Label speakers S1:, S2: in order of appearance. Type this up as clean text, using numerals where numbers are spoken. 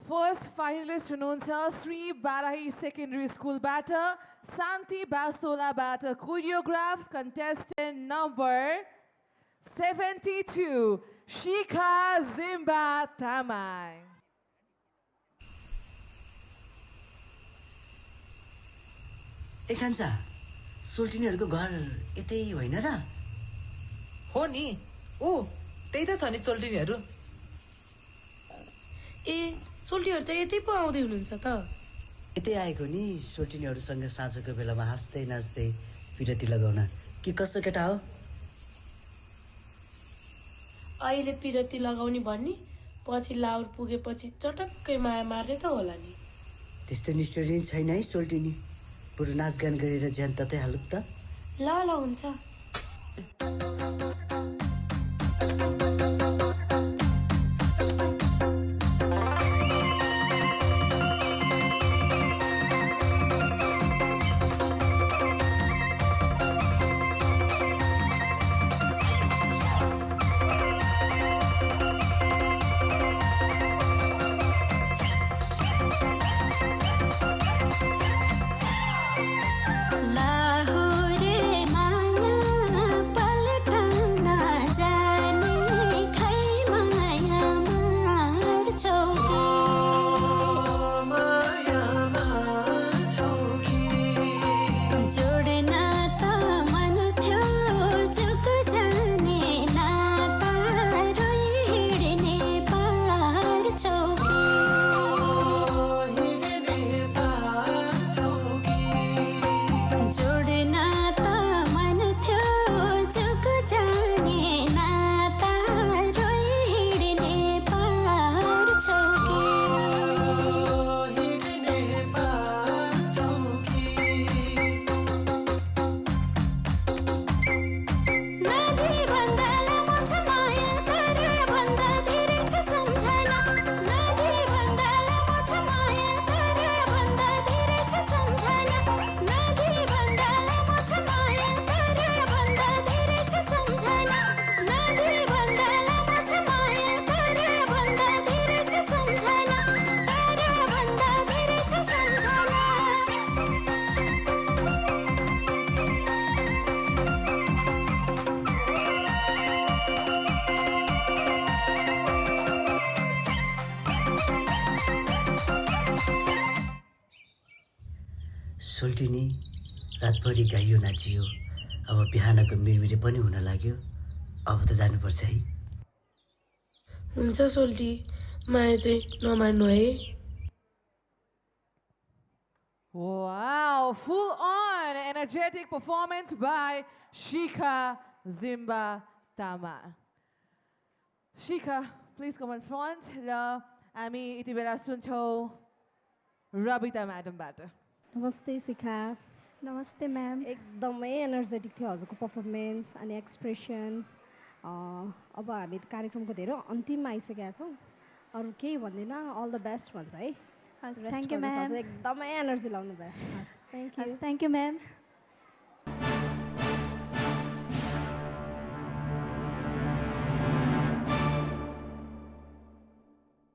S1: First finalist हुनुहुन्छ Shri Barahi secondary स्कुलबाट शान्ति बासोलाबाट choreograph contestant number 72 शिखा जिम्बा तामाङ।
S2: एकान्सा सोल्टिनीहरूको घर यतै होइन र?
S3: हो नि, ओ त्यही त छ नि सोल्टिनीहरू।
S4: ए सोल्टीहरू त यतै पो आउँदै हुनुहुन्छ त?
S2: यतै आएको नि सोल्टिनीहरूसँग साँझको बेलामा हाँस्दै नाच्दै पिरती लगाउन। कि कस्तो केटा हो?
S4: अहिले पिरती लगाउने भन्ने पछि लाउर पुगेपछि चटक्कै माया मार्ने त होला नि।
S2: त्यस्तो निष्ठुरी छैन है सोल्टिनी। बरु नाचगान गरेर ज्यान ततै हालौँ त।
S4: ल ल हुन्छ।
S2: सोल्टिनी रातभरि गाइयो नाचियो। अब बिहानको मिरमिरे पनि हुन लाग्यो। अब त जानुपर्छ है।
S4: हुन्छ सोल्टी, माया चाहिँ नमान्नु है।
S1: Wow, full on energetic performance by Shikha Zimba Tama. Shikha, please come in front. र हामी यति बेला सुन्छौँ रबिता म्याडमबाट।
S5: नमस्ते शिखा।
S6: नमस्ते म्याम।
S5: एकदमै एनर्जेटिक थियो हजुरको पर्फर्मेन्स अनि एक्सप्रेसन्स। अब हामी कार्यक्रमको धेरै अन्तिममा आइसकेका छौँ। अरू केही भन्दैन, अल द बेस्ट भन्छ है।
S6: Thank you ma'am.
S5: एकदमै एनर्जी लाउनु भयो।
S6: Thank you ma'am.